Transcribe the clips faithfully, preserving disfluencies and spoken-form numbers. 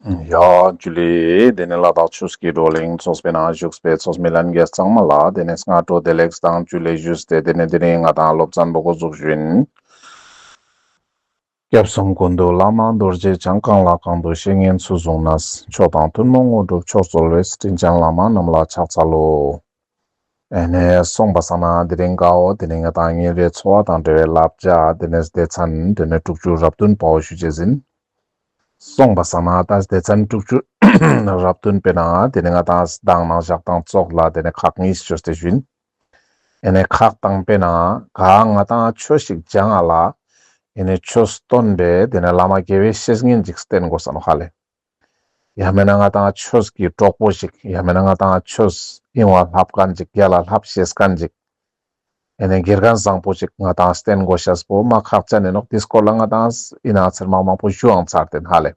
ཡ་ཇུ་ལེ། དེ་ནས་ལ་དྭགས་ཆོས་ཀྱི་བགྲོ་གླེང་ཚོགས་པའི་ནང་བཞུགས་པའི་ཚོགས་མི་ལྷན་རྒྱས་ཚང་མ་ལ་དེ་ནས་སྔ་དྲོ་བདེ་ལེགས་དང་ཇུ་ལེ་ཞུས་ཏེ། དེ་ནས་དེ་རིང་ང་ཏང་སློབ་ཚན་པོ་འགོ་འཛུགས་ཞུ་ཡིན། སྐྱབས་གསུམ་ཀུན་འདུས་བླ་མ་རྡོ་རྗེ་འཆང་། གང་ལ་གང་འདུལ་བཤེས་གཉེན་ཚུལ་བཟུང་ནས། མཆོག་དང་ཐུན་མོང་དངོས་གྲུབ་མཆོག་སྩོལ་བའི། དྲིན་ཅན་བླ་མ་རྣམས་ལ་ཕྱག་འཚལ་ལོ། ཨེ་ནས་སོང་པ་སང་ན་དེ་རིང་གའོ་དེ་ནས་ང་ཏང་ཉིན་རེའི་འཚོ་བ་དང་འབྲེལ་བའི་བསླབ་བྱ་དེ་ནས་སྡེ་ཚན་དེ་ནས་དྲུག་ཅུ་རབ་བདུན་པའོ་ཞུ་ཅེས་ཡིན། སོང་པ་སང་ན་ད་སྡེ་ཚན་དྲུག་ཅུ་རབ་བདུན་པའི་ནང་དེ་ནས་ང་ཏང་མདང་ནང་ཞག་དང་ཙོགས་ལ་དེ་ནས་ཁག་གཉིས་ཅོས་ཏེ་ཞུ་ཡིན། ཨེ་ནས་ཁག་དང་པོའི་ནང་ག་ང་ཏང་ཆོས་ཤིག་སྦྱང་ང་ལ་ཨེ་ནས་ཆོས་སྟོན་པའི་དེ་ནས་བླ་མ་དགེ་བའི་བཤེས་གཉེན་ཅིག་བསྟེན་དགོས་ས་ནོག་ཧ་ལེ། ཡང་མེད་ན་ང་ཏང་ཆོས་ཀྱི་གྲོགས་པོ་ཞིག་ཡང་མེད་ན་ང་ཏང་ཆོས་ཨིན་བ་ལྷབ་མཁན་ཅིག་རྒྱལ་ལ་ལྷབ་ཤེས་མཁན་ཅིག་ཨེ་ནས་དགེ་རྒན་བཟང་པོ་ཞིག་ང་ཏང་བསྟེན་དགོས་ཤེས་པོ་མ་ཁག་ཅན་ཨིན་ནོག་དེ་སྐོར་ལ་ང་ཏང་ཨིན་ན་ཚེར་མང་མང་པོ་ཞུའང་ཚར་ཏེ་ཨིན་ཧ་ལེ།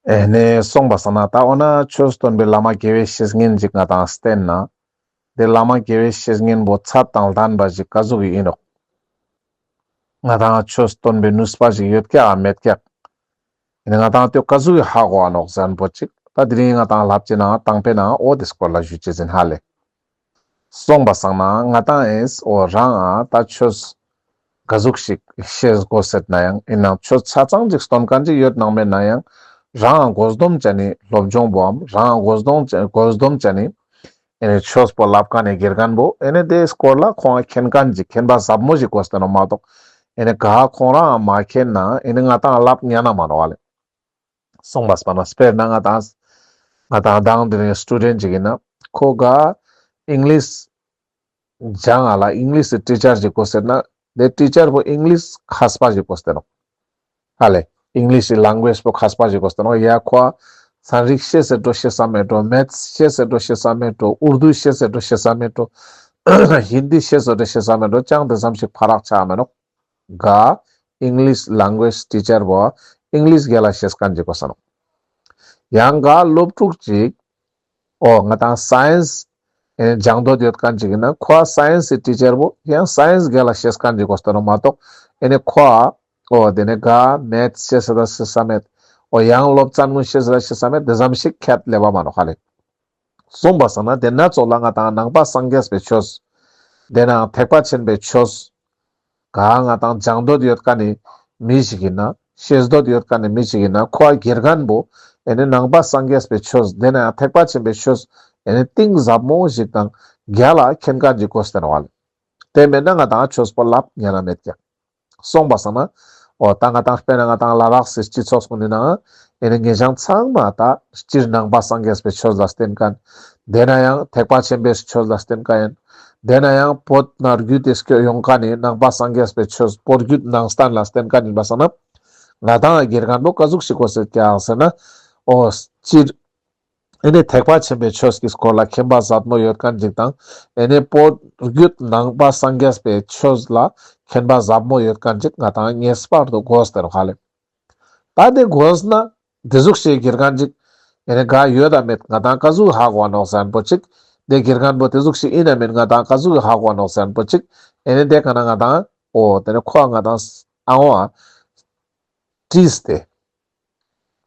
ཨེ་ནས་སོང་པ་སང་ན་ད་འོ་ན་ཆོས་སྟོན་པའི་བླ་མ་དགེ་བའི་བཤེས་གཉེན་ཅིག་ང་ཏང་བསྟེན་ན། དེ་བླ་མ་དགེ་བའི་བཤེས་གཉེན་པོ་ཚད་དང་ལྡན་པ་ཞིག་ག་ཟུག་གི་ཨིན་ནོག་ང་ཏང་ཆོས་སྟོན་པའི་ནུས་པ་ཞིག་ཡོད་ཀྱག་མེད་ཀྱག་ཨེ་ནས་ང་ཏང་དེ་ག་ཟུག་གི་ཧ་གོ་བ་ནོག་ཟེར་ན་པོ་ཅིག་ད་དེ་རིང་ང་ཏང་ལྷབ་ཅེས་ནང་དང་པོའི་ནང་འོ་དེ་སྐོར་ལ་ཞུ་ཅེས་ཡིན་ཧ་ལེ། སོང་པ་སང་ན་ང་ཏང་ཨེས་འོ་རང་ཨ་ད་ཆོས་ག་ཟུག་ཞིག་ཤེས་དགོས་ཟེར་ན་ཡང་ཨིན་ནའང་ཆོས་ཆ་ཚང་ཅིག་སྟོན་མཁན་ཅིག་ཡོད་ནང་མེད་ན་ཡང་རང་ཨ་དགོས་འདོམས་ཅན་ནི་སློབ་སྦྱོང་པོའམ་རང་ཨ་དགོས་འདོམས་ཅན་དགོས་འདོམས་ཅན་ནི་ཨེ་ནས་ཆོས་པོ་ལབ་མཁན་ནི་དགེ་རྒན་པོ་ཨེ་ནས་དེའི་སྐོར་ལ་ཁོང་ཨ་མཁྱེན་མཁན་ཅིག་མཁྱེན་པ་ཟབ་མོ་ཞིག་དགོས་ཏེ་ནོག་མ་གཏོགས་ཨེ་ནས་ག་ཁོང་རང་ཨ་མ་མཁྱེན་ན་ཨེ་ནས་ང་ཏང་ལབ་ཉན་ན་མ་ནོག་ཧ་ལེ། སོང་པ་སང་ན་དཔེར་ན་ང་ཏང་ང་ཏང་མདང་དེ་རིང་སི་ཊུ་ཌེན་ཅིག་ཨིན་ན་ཁོ་ག་ཨིང་ལིཤ་སྦྱང་ང་ལ་ཨིང་ལིཤ་སི་ཊི་ཆར་ཞིག་དགོས་ཟེར་ན་དེ་ཊི་ཆར་པོ་ཨིང་ལིཤ་མཁས་པ་ཞིག་དགོས་ཏེ་ནོག་ཧ་ལེ། ཨིང་ལིཤ་སི་ལེང་གུའེཇ་པོ་མཁས་པ་ཞིག་དགོས་ཏེ་ནོག་ཡ་ཁོ་ཚན་རིག་ཤེས་ཟེར་འགྲོ་ཤེས་ས་མེད་འགྲོ། མེཐ་ཤེས་ཟེར་འགྲོ་ཤེས་ས་མེད་འགྲོ། ཨུར་དུ་ཤེས་ཟེར་འགྲོ་ཤེས་ས་མེད་འགྲོ། ཧིན་དི་ཤེས་ཟེར་འགྲོ་ཤེས་ས་མེད་འགྲོ། ཅང་དེ་ཙམ་ཞིག་ཕ་རག་ཆ་མེད་ནོག་ག་ཨིང་ལིཤ་ལེང་གུའེཇ་ཊི་ཆར་བོ་ཨིང་ལིཤ་རྒྱལ་ལ་ཤེས་མཁན་ཅིག་དགོས་ས་ནོག་ཡང་ག་སློབ་ཕྲུག་ཅིག་འོ་ང་ཏང་སའེནས་ཨེ་ནས་སྦྱང་འདོད་ཡོད་མཁན་ཅིག་ཨིན་ན་ཁོ་ཨ་སའེནས་སི་ཊི་ཆར་བོ་ཡང་སའེནས་རྒྱལ་ལ་ཤེས་མཁན་ཅིག་དགོས་ས་ནོག་མ་གཏོགས་ཨེ་ནས་ཁོ་ཨ་འོ་དེ་ནས་ག་མེཐ་ཤེས་ས་ད་ཤེས་ས་མེད་འོ་ཡང་སློབ་ཚན་ངོ་ཤེས་ས་ད་ཤེས་ས་མེད་དེ་ཙམ་ཞིག་ཁྱད་ལེབ་བ་མ་ནོག་ཧ་ལེ། སོང་པ་སང་ན་དེ་ན་ཙོགས་ལ་ང་ཏང་ནང་པ་སངས་རྒྱས་པའི་ཆོས། དེ་ནའང་ཐེག་པ་ཆེན་པོའི་ཆོས། ག་ང་ཏང་སྦྱང་འདོད་ཡོད་མཁན་ནི་མི་ཞིག་ཨིན་ན་ཤེས་འདོད་ཡོད་མཁན་ནི་མི་ཞིག་ཨིན་ན་ཁོ་ཨ་དགེ་རྒན་པོ་ཨེ་ནས་ནང་པ་སངས་རྒྱས་པའི་ཆོས་དེ་ནའང་ཐེག་པ་ཆེན་པོའི་ཆོས་ཨེ་ནས་གཏིང་ཟབ་མོ་ཞིག་དང་རྒྱལ་ལ་མཁྱེན་མཁན་ཅིག་དགོས་ཏེ་ནོག་ཧ་ལེ། དེ་མེད་ན་ང་ཏང་ཆོས་པོ་ལབ་ཉན་ན་མེད་ཀྱག་སོང་པ་སང་ན། འོ་ད་ང་ཏང་དཔེར་ན་ང་ཏང་ལ་དྭགས་སི་སྤྱི་ཚོགས་ཀུན་ནི་ནང་ཨེ་ནས་ངེད་ཅག་ཚང་མ་ད་སྤྱིར་ནང་པ་སངས་རྒྱས་པའི་ཆོས་ལ་བརྟེན་མཁན། དེ་ན་ཡང་ཐེག་པ་ཆེན་པོའི་ཆོས་ལ་བརྟེན་མཁན་ཡིན། དེ་ན་ཡང་བོད་ནས་བརྒྱུད་དེ་སྐྱོད་ཡོང་མཁན་ནི་ནང་པ་སངས་རྒྱས་པའི་ཆོས་བོད་བརྒྱུད་ནང་བསྟན་ལ་བརྟེན་མཁན་ཡིན་པ་སང་ན། ང་ཏང་དགེ་རྒན་པོ་ག་ཟུག་ཞིག་དགོས་ཟེར་ཀྱག་ཟེར་ན། འོ་སྤྱིར། ཨེ་ནས་ཐེག་པ་ཆེན་པོའི་ཆོས་ཀྱི་སྐོར་ལ་མཁྱེན་པ་ཟབ་མོ་ཡོད་མཁན་ཅིག་དང་ཨེ་ནས་བོད་བརྒྱུད་ནང་པ་སངས་རྒྱས་པའི་ཆོས་ལ་མཁྱེན་པ་ཟབ་མོ་ཡོད་མཁན་ཅིག་ང་ཏང་ངེས་པར་དུ་དགོས་ཟེར་ཧ་ལེ། ད་དེ་དགོས་ན་དེ་ཟུག་ཞིག་དགེ་རྒན་ཅིག་ཨེ་ནས་ག་ཡོད་དམ་མེད་ང་ཏང་ག་ཟུག་ཧ་གོ་ནོག་ཟེར་ན་པོ་ཅིག་དེ་དགེ་རྒན་པོ་དེ་ཟུག་ཞིག་ཨིན་ན་མེད་ང་ཏང་ག་ཟུག་ཧ་གོ་ནོག་ཟེར་ན་པོ་ཅིག་ཨེ་ནས་དེ་ག་ན་ང་ཏང་འོ་དེ་ནས་ཁོ་ང་ཏང་ཨ་འོ་ཨ་དྲིས་ཏེ།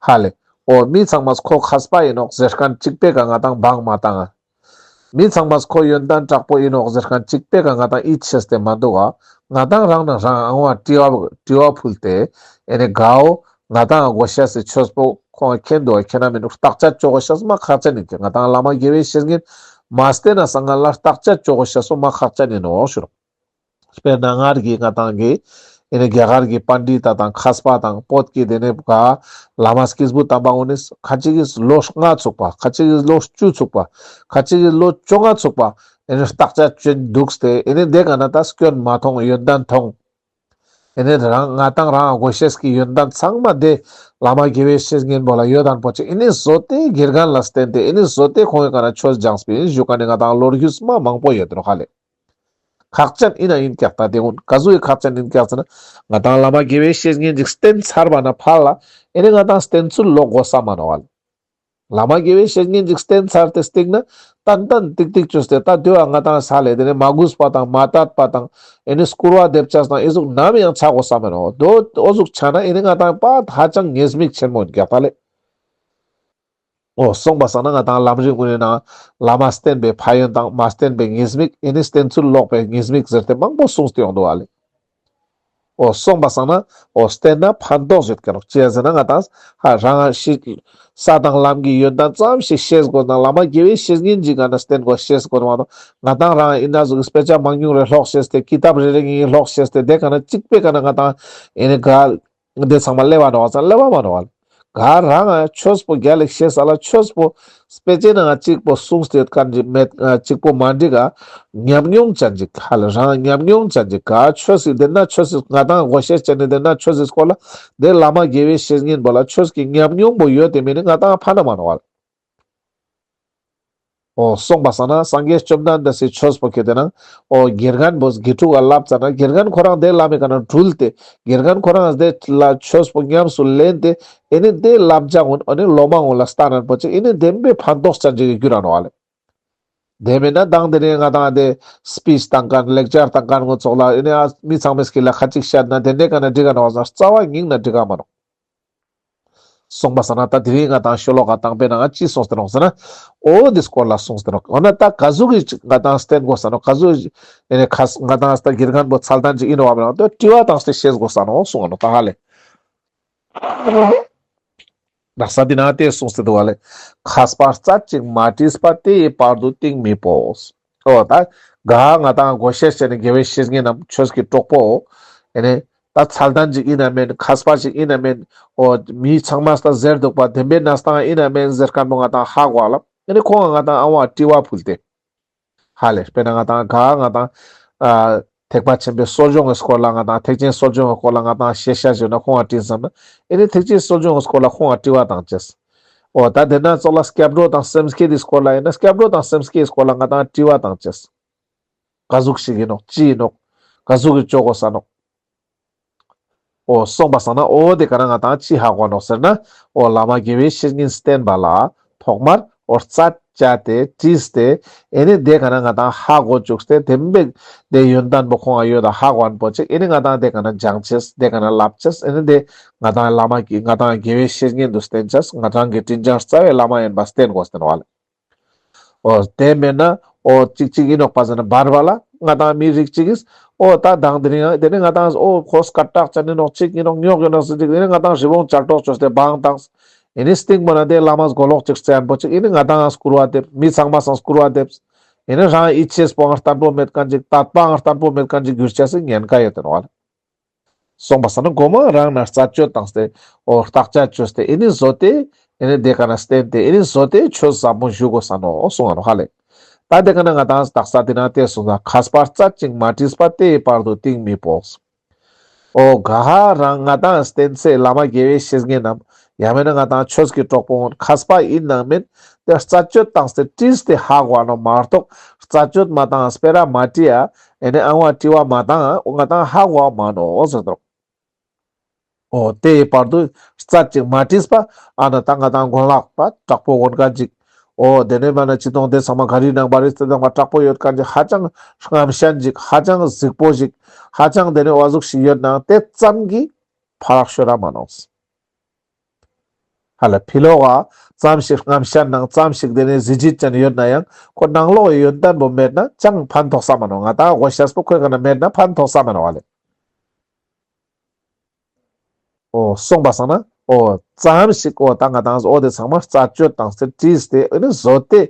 ཧ་ལེ། འོ་མི་ཚང་མས་ཁོ་མཁས་པ་ཡིན་ནོག་ཟེར་མཁན་གཅིག་པོའི་ཀ་ང་ཏང་བང་མ་བཏང་ང་། མི་ཚང་མས་ཁོ་ཡོན་ཏན་དྲག་པོ་ཡིན་ནོག་ཟེར་མཁན་གཅིག་པོའི་ཀ་ང་ཏང་ཡིད་ཆེས་ཏེ་མ་འདུག་ག་ང་ཏང་རང་ནང་རང་ཨང་བ་དྲི་བ་དྲི་བ་ཕུལ་ཏེ་ཨེ་ནས་གའོ་ང་ཏང་དགོས་ཤེས་སི་ཆོས་པོ་ཁོང་མཁྱེན་འདུག་ག་མཁྱེན་ན་མི་འདུག་བརྟག་དཔྱད་ཅོ་དགོས་ཤེས་མ་ཁག་ཅན་ཡིན་ཀྱག་ང་ཏང་བླ་མ་དགེ་བའི་བཤེས་གཉེན་མ་བསྟེན་ན་སྔ་ལ་བརྟག་དཔྱད་ཅོ་དགོས་ཤེས་སོ་མ་ཁག་ཅན་ཡིན་ནོག་ཞུ་རོགས། དཔེར་ན་སྔར་གྱི་ང་ཏང་གི་ཨེ་ནས་རྒྱ་གར་གྱི་པཎྜི་ཏ་དང་མཁས་པ་དང་བོད་ཀྱི་དེ་ནས་ག་བླ་མ་སྐྱེས་བུ་དམ་པ་ཀུན་ནི་ཁ་ཅིག་གིས་ལོ་ལྔ་ཚུགས་པ། ཁ་ཅིག་གིས་ལོ་བཅུ་ཚུགས་པ། ཁ་ཅིག་གིས་ལོ་བཅོ་ལྔ་ཚུགས་པ། ཨེ་ནས་བརྟག་དཔྱད་ཅོ་འདུག་སྟེ་ཨེ་ནས་དེ་ག་ན་ད་སྐྱོན་མ་མཐོང་ཡོན་ཏན་མཐོང་། ཨེ་ནས་རང་ང་ཏང་རང་དགོས་ཤེས་ཀྱི་ཡོན་ཏན་ཚང་མ་དེ་བླ་མ་དགེ་བའི་བཤེས་གཉེན་པོ་ལ་ཡོད་དམ་པོ་ཅིག་ཨེ་ནས་བཟོ་སྟེ་དགེ་རྒན་ལ་བསྟེན་ཏེ་ཨེ་ནས་བཟོ་སྟེ་ཁོང་གི་ཀ་ན་ཆོས་སྦྱངས་པའི་ཞུ་མཁན་ནི་ང་ཏང་ལོ་རྒྱུས་མ་མང་པོ་ཡོད་དེ་ནོག་ཧ་ལེ། ཁག་ཅན་ཨིན་ན་ཨིན་ཀྱག་ད་དེ་ཀུན་ག་ཟུག་གི་ཁག་ཅན་ཨིན་ཀྱག་ཟེར་ན་ང་ཏང་བླ་མ་དགེ་བའི་བཤེས་གཉེན་ཅིག་བསྟེན་ཚར་བ་ན་ཕར་ལ་ཨེ་ནས་ང་ཏང་བསྟེན་ཚུལ་ལོག་དགོས་ས་མ་ནོག་ལེ། བླ་མ་དགེ་བའི་བཤེས་གཉེན་ཅིག་བསྟེན་ཚར་ཏེ་སྟིང་ན་ཏན་ཏན་ཏིག་ཏིག་ཅོས་ཏེ་ད་དེ་བ་ང་ཏང་ས་ལེ་དེ་ནས་མ་གུས་པ་དང་མ་དད་པ་དང་ཨེ་ནི་སྐུར་བ་འདེབས་ཅེས་དང་ཨེ་ཟུག་ནམ་ཡང་ཆ་དགོས་ས་མེད་ནོག། དོ་འོ་ཟུག་ཆ་ན་ཨེ་ནི་ང་ཏང་པ་ཧ་ཅང་ཉེས་དམིགས་ཆེན་མོ་ཡིན་ཀྱག་ད་ལེ། འོ་སོང་པ་སང་ན་ང་ཏང་ལམ་རིམ་ཀུན་ནི་ནང་བླ་མ་བསྟེན་པའི་ཕན་ཡོན་དང་མ་བསྟེན་པའི་ཉེས་དམིགས་ཨེ་ནི་བསྟེན་ཚུལ་ལོག་པའི་ཉེས་དམིགས་ཟེར་ཏེ་མང་པོ་གསུངས་ཏེ་ཡོང་འདུག་ཨ་ལེ། འོ་སོང་པ་སང་ན་འོ་བསྟེན་ན་ཕན་ཐོགས་ཡོད་ཀྱག་ནོག། ཅི་ཡ་ཟེར་ན་ང་ཏང་ཧ་རང་ཤི་ས་དང་ལམ་གྱི་ཡོན་ཏན་ཙམ་ཞིག་ཤེས་དགོས་ན་བླ་མ་དགེ་བའི་བཤེས་གཉེན་ཅིག་ག་ན་བསྟེན་དགོས་ཤེས་དགོས་མ་གཏོགས་ང་ཏང་རང་ཨིན་ན་ཟུག་གི་དཔེ་ཆ་མང་ཉུང་རེ་ཀློག་ཤེས་ཏེ་ཀི་ཏབ་རེ་རེ་ངེ་ཀློག་ཤེས་ཏེ་དེ་ག་ན་གཅིག་པའི་ག་ན་ང་ཏང་ཨེ་ནི་ག་དེ་ཚང་མ་སླེབ་བ་ནོག་ཙང་སླེབ་བ་མ་ནོག་ཨ་ལེ། ག་རང་ཆོས་པོ་རྒྱལ་ལ་ཤེས་ས་ལ་ཆོས་པོ་དཔེ་ཆའི་ནང་གཅིག་པོ་གསུངས་ཏེ་ཡོད་མཁན་ཅིག་མེད་གཅིག་པོ་མ་འགྲིག་ག་ཉམས་མྱོང་ཅན་ཅིག་ཧ་ལ་རང་ཉམས་མྱོང་ཅན་ཅིག་ག་ཆོས་སི་དེ་ན་ཆོས་སི་ང་ཏང་དགོས་ཤེས་ཅན་ནི་དེ་ན་ཆོས་སི་སྐོར་ལ་དེ་བླ་མ་དགེ་བའི་བཤེས་གཉེན་པོ་ལ་ཆོས་ཀྱི་ཉམས་མྱོང་པོ་ཡོད་དེ་མེད་ནི་ང་ཏང་ཕན་ན་མ་ནོག་ཨ་ལེ། འོ་སོང་པ་སང་ན་སངས་རྒྱས་བཅོམ་ལྡན་འདས་སི་ཆོས་པོ་ཁེ་ཏེ་ན་འོ་དགེ་རྒན་པོ་དགེ་ཕྲུག་ག་བསླབ་ཙ་ན་དགེ་རྒན་ཁོ་རང་དེ་བླ་མའི་ཀ་ན་འགྲུལ་ཏེ་དགེ་རྒན་ཁོ་རང་དེ་ལ་ཆོས་པོ་ཉམས་སུ་ལེན་ཏེ་ཨེ་ནི་དེ་བསླབ་བྱ་ངོ་ཨེ་ནི་སློབ་མ་ངོ་ལ་སྟན་ན་པོ་ཅིག་ཨེ་ནི་བདེན་པའི་ཕན་ཐོགས་ཅན་ཅིག་གི་རྒྱུ་ར་ནོག་ཨ་ལེ། དེ་མེད་ན་དང་དེ་རིང་ང་ཏང་དེ་སྤིཆ་བཏང་མཁན་ལེག་ཅར་བཏང་མཁན་ངོ་ཚོགས་ལ་ཨེ་ནི་ཨ་མི་ཚང་མས་ཀི་ལ་ཁ་ཅིག་བཤད་ན་དེ་འདྲའི་ཀ་ན་འགྲིག་ག་ནོག་ཟེར་རྩ་བ་ཉིད་ན་འགྲིག་ག་མ་ནོག། སོང་པ་སང་ན་ད་དེ་རིང་ང་ཏང་ཤོ་ལོ་ཀ་དང་པོའི་ནང་ང་ཅི་གསུངས་ཏེ་ནོག་ཟེར་ན། འོ་དེ་སྐོར་ལ་གསུངས་ཏེ་ནོག། འོ་ན་ད་ག་ཟུག་གི་ང་ཏང་བསྟེན་དགོས་ས་ནོག། ག་ཟུག་ཨེ་ནི་ཁ་ང་ཏང་ད་དགེ་རྒན་པོ་ཚད་ལྡན་ཅིག་ཨིན་ནོག་པ་མེད་ན་དེ་དྲི་བ་བཏང་སྟེ་ཤེས་དགོས་ས་ནོག་གསུངས་ནོག་ད་ཧ་ལེ། དག་ས་དེ་ན་དེ་གསུངས་ཏེ་འདུག་པ་ལེ། མཁས་པ་རྩད་ཅིག་མ་དྲིས་པ། དེ་ཡི་བར་དུ་གཏིང་མི་སྤོ། འོ་ད་ག་ང་ཏང་དགོས་ཤེས་ཅན་ནི་དགེ་བའི་བཤེས་གཉེན་ནམ་ཆོས་ཀྱི་གྲོགས་པོ་ཨེ་ནི་ད་ཚད་ལྡན་ཅིག་ཨིན་ན་མེན་མཁས་པ་ཅིག་ཨིན་ན་མེན། འོ་མི་ཚང་མ་ད་ཟེར་འདུག་པ་བདེན་པའི་གནས་སྟངས་ཨིན་ན་མེན་ཟེར་མཁན་པོ་ང་ཏང་ཧ་གོ་ལ་ཨེ་ནི་ཁོང་ང་ཏང་ཨ་བ་དྲི་བ་ཕུལ་ཏེ། ཧ་ལེ། དཔེར་ན་ང་ཏང་ག་ང་ཏང་ཨ་ཐེག་པ་ཆེན་པོའི་གསོ་སྦྱོང་གི་སྐོར་ལ་ང་ཏང་ཐེག་ཆེན་གསོ་སྦྱོང་གི་སྐོར་ལ་ང་ཏང་ཤེས་བྱ་ཞུ་ན་ཁོང་ང་དྲིས་ཙ་ན་ཨེ་ནི་ཐེག་ཆེན་གསོ་སྦྱོང་གི་སྐོར་ལ་ཁོང་ང་དྲི་བ་བཏང་ཅེས། འོ་ད་དེ་ན་ཙོགས་ལ་སྐྱབས་འགྲོ་དང་སེམས་བསྐྱེད་དེ་སྐོར་ལ་ཨིན་ན་སྐྱབས་འགྲོ་དང་སེམས་བསྐྱེད་སྐོར་ལ་ང་ཏང་དྲི་བ་བཏང་ཅེས། ག་ཟུག་ཞིག་ཨིན་ནོག་ཅི་ཨིན་ནོག་ག་ཟུག་གི་ཅོ་དགོས་ས་ནོག། འོ་སོང་པ་སང་ན་འོ་དེ་ཀ་ན་ང་ཏང་ཅི་ཧ་གོ་ནོག་ཟེར་ན། འོ་བླ་མ་དགེ་བའི་བཤེས་གཉེན་བསྟེན་པ་ལ་ཐོག་མར་འོ་རྩད་བཅད་དེ་དྲིས་ཏེ་ཨེ་ནི་དེ་ཀ་ན་ང་ཏང་ཧ་གོ་བཅུག་སྟེ་བདེན་པའི་དེ་ཡོན་ཏན་པོ་ཁོང་ང་ཡོད་ད་ཧ་གོ་ན་པོ་ཅིག་ཨེ་ནི་ང་ཏང་དེ་ཀ་ན་སྦྱང་ཅེས་དེ་ཀ་ན་བསླབ་ཅེས་ཨེ་ནི་དེ་ང་ཏང་བླ་མ་གི་ང་ཏང་དགེ་བའི་བཤེས་གཉེན་དུ་བསྟེན་ཅེས་ང་ཏང་གི་དྲིན་ཅན་རྩ་བའི་བླ་མ་ཡིན་པ་བསྟེན་དགོས་ཟེར་བ་ལེ། འོ་དེ་མེད་ན་འོ་ཅིག་ཅིག་ཨིན་ནོག་པ་ཟེར་ན་བར་བར་ལ་ང་ཏང་མི་རིགས་ཅིག་གིས་འོ་ད་དང་དེ་རིང་དེ་ནི་ང་ཏང་འོ་ཁོ་སྐད་གྲགས་ཅན་ཨིན་ནོག་ཅིག་ཨིན་ནོག་ཉོག་ཨིན་ནོག་ཟེར་ཅིག་དེ་ནི་ང་ཏང་རི་བོང་ཅལ་ཏོག་བཅོས་ཏེ་བང་བཏང་། ཨེ་ནི་སྟིང་མ་ན་དེ་བླ་མ་མགོ་ལོག་ཅིག་བཙན་པོ་ཅིག་ཨེ་ནི་ང་ཏང་སྐུར་བ་འདེབས་མི་ཚང་མ་སང་སྐུར་བ་འདེབས། ཨེ་ནི་རང་ཡིད་ཆེས་པོའང་བརྟན་པོ་མེད་མཁན་ཅིག་དད་པའང་བརྟན་པོ་མེད་མཁན་ཅིག་འགྱུར་ཅེས་སི་ཉེན་ཁ་ཡོད་དེ་ནོག་ལེ། སོང་པ་སང་ན་གོ་མ་རང་ན་རྩད་གཅོད་བཏང་སྟེ་འོ་བརྟག་དཔྱད་བཅོས་ཏེ་ཨེ་ནི་བཟོ་སྟེ་ཨེ་ནི་དེ་ཀ་ན་བསྟེན་ཏེ་ཨེ་ནི་བཟོ་སྟེ་ཆོས་ཟབ་མོ་ཞུ་དགོས་ས་ནོག་གསུང་ང་ནོག་ཧ་ལེ། ད་དེ་ཀ་ན་ང་ཏང་དག་ས་དེ་ན་དེ་གསུངས་ས་མཁས་པ་རྩད་ཅིག་མ་དྲིས་པ། དེ་ཡི་བར་དུ་གཏིང་མི་སྤོ། འོ་ག་ཧ་རང་ང་ཏང་བསྟེན་སའི་བླ་མ་དགེ་བའི་བཤེས་གཉེན་ནམ་ཡང་མེད་ན་ང་ཏང་ཆོས་ཀྱི་གྲོགས་པོ་ངོ་མཁས་པ་ཨིན་ནང་མེད་དེ་རྩད་གཅོད་བཏང་སྟེ་དྲིས་ཏེ་ཧ་གོ་ནོག་མ་གཏོགས་རྩད་གཅོད་མ་བཏང་སྤེ་ར་མ་དྲིས་ཡ་ཨེ་ནི་ཨ་བ་དྲི་བ་མ་བཏང་ང་ཏང་ཧ་གོ་མ་ནོག་ཟེར་དོ། འོ་དེའི་བར་དུ་རྩད་ཅིག་མ་དྲིས་པ། ཨ་ན་ད་ང་ཏང་གོན་ལག་པ་དྲག་པོ་གོན་མཁན་ཅིག་འོ་དེ་ནས་མ་ན་ཅི་གཏོང་དེ་ཚང་མ་ག་རི་ནང་པ་རི་རྩེ་ནང་པ་དྲག་པོ་ཡོད་མཁན་ཅིག་ཧ་ཅང་རྔམ་ཤན་ཅིག་ཧ་ཅང་གཟིགས་པོ་ཞིག་ཧ་ཅང་དེ་ནས་འོ་ཟུག་ཞིག་ཡོད་ན་དེ་ཙམ་གྱིས་ཕ་རག་ཤོར་ར་མ་ནོག། ཧ་ལ་ཕི་ལོག་ག་ཙམ་ཞིག་རྔམ་ཤན་ནང་ཙམ་ཞིག་དེ་ནས་གཟི་བརྗིད་ཅན་ཡོད་ན་ཡང་ཁོ་ནང་ལོགས་ཡོན་ཏན་པོ་མེད་ན་ཅང་ཕན་ཐོགས་ས་མ་ནོག། ང་ཏང་དགོས་ཤེས་པོ་ཁོའི་ཀ་ན་མེད་ན་ཕན་ཐོགས་ས་མ་ནོག་ཧ་ལེ། འོ་སོང་པ་སང་ན་འོ་ཙམ་ཞིག་འོ་ད་ང་ཏང་འོ་དེ་ཚང་མ་རྩད་གཅོད་བཏང་སྟེ་དྲིས་ཏེ་ཨེ་ནི་བཟོ་སྟེ་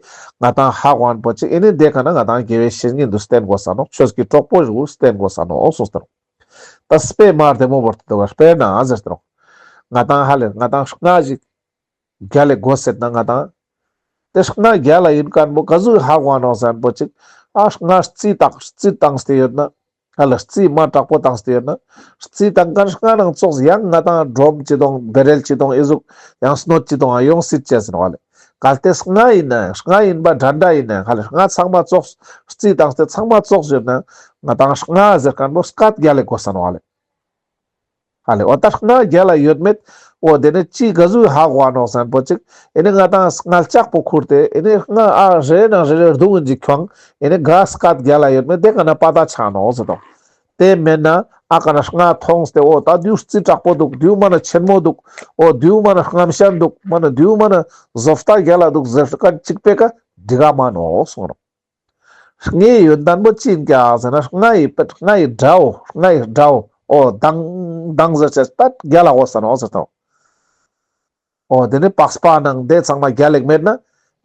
ང་ཏང་ཧ་གོ་ན་པོ་ཅིག་ཨེ་ནི་དེ་ཀ་ན་ང་ཏང་དགེ་བའི་བཤེས་གཉེན་དུ་བསྟེན་དགོས་ས་ནོག། ཆོས་ཀྱི་གྲོགས་པོ་ཞིག་བསྟེན་དགོས་ས་ནོག། འོ་སོང་སྟེ་ནོག། ད་དཔེ་མ་བདེ་མོ་བོར་ཏེ་འདུག་ག་དཔེར་ན་ཟེར་ཏེ་ནོག། ང་ཏང་ཧ་ལེ་ང་ཏང་རྔ་ཞིག་རྒྱལ་ལ་དགོས་ཟེར་ན་ང་ཏང་དེ་རྔ་རྒྱལ་ལ་ཡིན་མཁན་པོ་ག་ཟུག་ཧ་གོ་ནོག་ཟེར་ན་པོ་ཅིག་ཨ་རྔ་རྩི་བཏང་རྩི་བཏང་སྟེ་ཡོད་ན། ཧ་ལ་རྩི་མ་དྲག་པོ་བཏང་སྟེ་ཡོད་ན། རྩི་བཏང་མཁན་རྔ་ནང་ཙོགས་ཡང་ང་ཏང་སྒྲོམ་ཅི་དང་བེ་རེལ་ཅི་དང་ཨེ་ཟུག་ཡང་སྣོད་ཅི་དང་ཡོང་སྲིད་ཅེས་ཟེར་བ་ལེ། གལ་ཏེ་རྔ་ཡིན་ན་རྔ་ཡིན་པ་འདྲ་འདྲ་ཡིན་ན་ཧ་ལ་རྔ་ཚང་མ་ཙོགས་རྩི་བཏང་སྟེ་ཚང་མ་ཙོགས་ཡོད་ན་ང་ཏང་རྔ་ཟེར་མཁན་པོ་སྐད་རྒྱལ་ལ་དགོས་ས་ནོག་ཧ་ལེ། ཧ་ལེ་འོ་ད་རྔ་རྒྱལ་ལ་ཡོད་མེད་ འོ་དེ་ནེ་ཅི་ག་ཟུག་ཧ་གོ་ནོག་ཟེར་ན་པོ་ཅིག་ཨེ་ནེ་ང་ཏང་སྔ་ལྕགས་པོ་ཁུར་ཏེ་ཨེ་ནེ་སྔ་ཨ་རེ་ནང་རེ་རེ་རྡུང་ངིན་ཅིག་ཁྱོང་ཨེ་ནེ་ག་སྐད་རྒྱལ་ལ་ཡོད་མེད་དེ་ཀ་ན་པ་ཏ་ཆ་ནོག་ཟེར་དོ། དེ་མེད་ན་ཨ་ཀ་ན་སྔ་མཐོང་སྟེ་འོ་ད་དེའུ་རྩི་དྲག་པོ་འདུག་དེའུ་མ་ན་ཆེན་མོ་འདུག་འོ་དེའུ་མ་ན་རྔམ་ཤན་འདུག་མ་ན་དེའུ་མ་ན་བཟོ་ལྟ་རྒྱལ་ལ་འདུག་ཟེར་ཁན་ཅིག་པེ་ཀ་འགྲིག་ག་མ་ནོག་གསུངས་རོག་སྔའི་ཡོན་ཏན་པོ་ཅི་ཡིན་ཀྱག་ཟེར་ན་སྔ་ཡི་པད་སྔ་ཡི་དགྲ་བོ་སྔ་ཡི་དགྲ་བོ་འོ་མདང་མདང་ཟེར་ཅེས་པད་རྒྱལ་ལ་འོ་ས་ནོག་ཟེར་དོ། འོ་དེ་ནེ་པགས་པ་ནང་དེ་ཚང་མ་རྒྱལ་ལེགས་མེད་ན་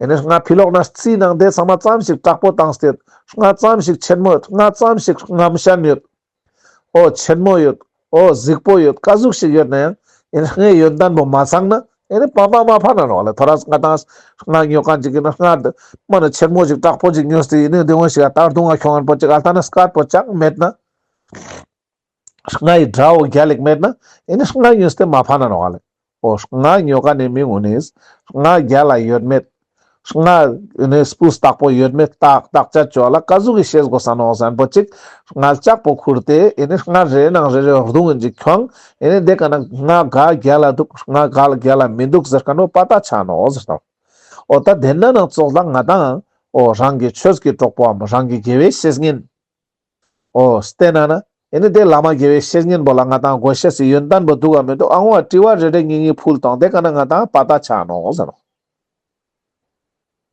ཨེ་ནེ་སྔ་ཕི་ལོག་ན་རྩི་ནང་དེ་ཚང་མ་ཙམ་ཞིག་དྲག་པོ་བཏང་སྟེ་སྔ་ཙམ་ཞིག་ཆེན་མོ་ཡོད་སྔ་ཙམ་ཞིག་རྔམ་ཤན་ཡོད། འོ་ཆེན་མོ་ཡོད། འོ་གཟིགས་པོ་ཡོད། ཀ་ཟུག་ཞིག་ཡོད་ན་ཡང་ཨེ་ནེ་སྔའི་ཡོན་ཏན་པོ་མ་ཚང་ན་ཨེ་ནེ་པ་པ་མ་ཕན་ན་ནོག་ལེ། ཐོ་རས་ང་ཏང་སྔ་ཉོ་ཁན་ཅིག་ཡིན་ན་སྔ་མ་ན་ཆེན་མོ་ཞིག་དྲག་པོ་ཞིག་ཉོས་ཏེ་ཨེ་ནེ་དེ་བོ་ཞིག་ད་རྡུང་ང་ཁྱོང་ངན་པོ་ཅིག་ཨ་ལྟ་ན་སྐད་པོ་ཅང་མེད་ན། སྔ་ཡི་དགྲ་བོ་རྒྱལ་ལེགས་མེད་ན་ཨེ་ནེ་སྔ་ཉོས་ཏེ་མ་ཕན་ན་ནོག་ལེ། འོ་སྔ་ཉོ་ཁན་ནི་མི་ངུ་ནི་སྔ་རྒྱལ་ལ་ཡོད་མེད། སྔ་ཨེ་ནེ་སྤུས་དག་པོ་ཡོད་མེད་བརྟག་བརྟག་དཔྱད་ཅོ་ལ་ཀ་ཟུག་གི་ཤེས་དགོས་ས་ནོག་ཟེར་ན་པོ་ཅིག་སྔ་ལྕགས་པོ་ཁུར་ཏེ་ཨེ་ནེ་སྔ་རེ་ནང་རེ་རེ་རྡུང་ངིན་ཅིག་ཁྱོང་ཨེ་ནེ་དེ་ཀ་ན་སྔ་ག་རྒྱལ་ལ་འདུག་སྔ་ག་རྒྱལ་ལ་མི་འདུག་ཟེར་ཁན་པོ་པ་ཏ་ཆ་ནོག་ཟེར་དོ། འོ་ད་དེ་ན་ནང་ཙོགས་ལ་ང་ཏང་འོ་རང་གི་ཆོས་ཀྱི་གྲོགས་པོའམ་རང་གི་དགེ་བའི་བཤེས་གཉེན། འོ་བསྟེན་ན་ན་ཨེ་ནེ་དེ་བླ་མ་དགེ་བའི་བཤེས་གཉེན་པོ་ལ་ང་ཏང་དགོས་ཤེས་སི་ཡོན་ཏན་པོ་འདུག་ག་མི་འདུག་ཨ་འོ་དྲི་བ་རེ་རེ་གཉིས་གཉིས་ཕུལ་ཏང་དེ་ཀ་ན་ང་ཏང་པ་ཏ་ཆ་ནོག་ཟེར་ནོག་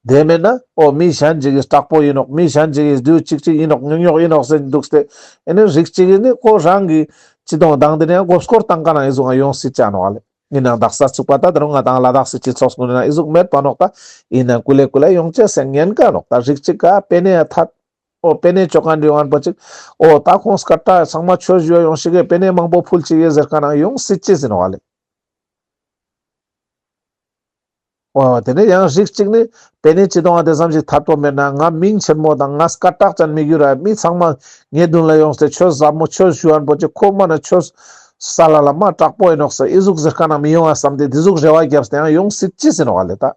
དེ་མེད་ན་འོ་མི་གཞན་ཅིག་གིས་དྲག་པོ་ཡིན་ནོག་མི་གཞན་ཅིག་གིས་དེའུ་ཅིག་ཅིག་ཡིན་ནོག་ཉོག་ཉོག་ཡིན་ནོག་ཟེར་འདུག་སྟེ་ཨེ་ནེ་རིགས་ཅིག་གིས་ནི་ཁོ་རང་གི་ཅི་དོང་དང་དེ་ནེ་མགོ་སྐོར་བཏང་ཀ་ན་ཨི་ཟུག་ཡོང་སྲིད་ཆ་ནོག་ལེ། ཡིན་ནའང་དག་ས་ཚུགས་པ་ད་དེ་རུང་ང་ཏང་ལ་དྭགས་སི་སྤྱི་ཚོགས་ཀུན་ན་ཨི་ཟུག་མེད་པ་ནོག་ད། ཡིན་ནའང་ཀུ་ལེ་ཀུ་ལེ་ཡོང་ཅེས་སི་ཉེན་ཁ་ནོག་ད་རིགས་ཅིག་ག་པེ་ནེ་ཡ་ཐད། འོ་པེ་ནེ་ཅོ་ཁན་རེ་ཡོང་ཁན་པོ་ཅིག་འོ་ད་ཁོང་སྐད་གྲགས་ཚང་མ་ཆོས་ཞུ་ཡོང་ཞིག་གི་པེ་ནེ་མང་པོ་ཕུལ་ཅིག་ཡེ་ཟེར་ཁན་ནང་ཡོང་སྲིད་ཅེས་ཡིན་ནོག་ལེ། འོ་དེ་ནེ་ཡང་རིགས་ཅིག་ནི་པེ་ནེ་ཅི་དོང་ང་དེ་ཙམ་ཞིག་ཐད་པོ་མེད་ན་ང་མིང་ཆེན་མོ་དང་ང་སྐད་གྲགས་ཅན་མི་གྱུར་ར་མི་ཚང་མ་ངའི་མདུན་ལ་ཡོངས་ཏེ་ཆོས་ཟབ་མོ་ཆོས་ཞུ་ཁན་པོ་ཅིག་ཁོ་མ་ན་ཆོས་ས་ལ་ལ་མ་དྲག་པོ་ཡིན་ནོག་ཟེར་ཨི་ཟུག་ཟེར་ཁན་ནང་མི་ཡོང་ང་བསམ་སྟེ་དེ་ཟུག་རེ་བ་རྒྱབ་སྟེ་ཡང་ཡོང་སྲིད་ཅེས་ཡིན་ནོག་ལེ་ད།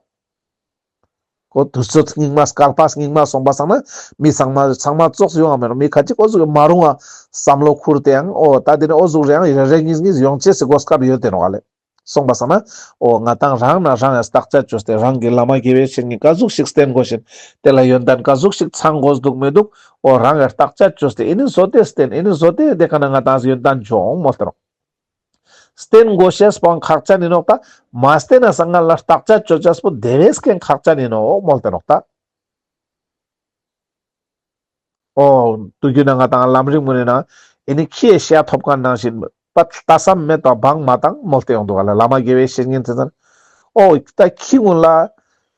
ཁོ་དུས་ཚོད་སྙིགས་མ་སྐལ་པ་སྙིགས་མ་སོང་པ་སང་ན་མི་ཚང་མ་ཚང་མ་ཙོགས་ཡོང་ང་མེད་ནོག་མི་ཁ་ཅིག་འོ་ཟུག་མ་རུང་བ་བསམ་བློ་ཁུར་ཏེ་ཡང་འོ་ད་དེ་ནེ་འོ་ཟུག་རེ་ཡང་རེ་རེ་གཉིས་གཉིས་ཡོང་ཅེས་སི་གོ་སྐབས་ཡོད་དེ་ནོག་ལེ། སོང་པ་སང་ན་འོ་ང་ཏང་རང་ན་རང་ཡང་བརྟག་དཔྱད་ཅོས་ཏེ་རང་གི་བླ་མ་དགེ་བའི་བཤེས་གཉེན་ཀ་ཟུག་ཞིག་བསྟེན་དགོས་ཤེས་དེ་ལ་ཡོན་ཏན་ཀ་ཟུག་ཞིག་ཚང་དགོས་འདུག་མི་འདུག་འོ་རང་ཡང་བརྟག་དཔྱད་ཅོས་ཏེ་ཨེ་ནེ་བཟོ་སྟེ་བསྟེན་ཨེ་ནེ་བཟོ་སྟེ་དེ་ཀ་ན་ང་ཏང་ཡོན་ཏན་འབྱུང་མོལ་ཏེ་ནོག་བསྟེན་དགོས་ཤེས་པོའང་ཁག་ཅན་ཡིན་ནོག་ད། མ་བསྟེན་ན་སང་ང་ལ་བརྟག་དཔྱད་ཅོ་ཅེས་པོ་དེ་བས་ཀྱང་ཁག་ཅན་ཡིན་ནོག་མོལ་ཏེ་ནོག་ད། འོ་དུས་རྒྱུན་ན་ང་ཏང་ལམ་རིམ་ངོ་ནེ་ན་ཨེ་ནེ་ཁྱི་ཡི་ཤ་ཐོབ་ཁན་ནང་བཞིན་པ་ལྟ་བསམ་མེད་པ་བང་མ་བཏང་མོལ་ཏེ་ཡོང་འདུག་ག་ལེ། བླ་མ་དགེ་བའི་བཤེས་གཉེན་ཚེ་ཚན། འོ་ད་ཁྱི་ཀུན་ལ་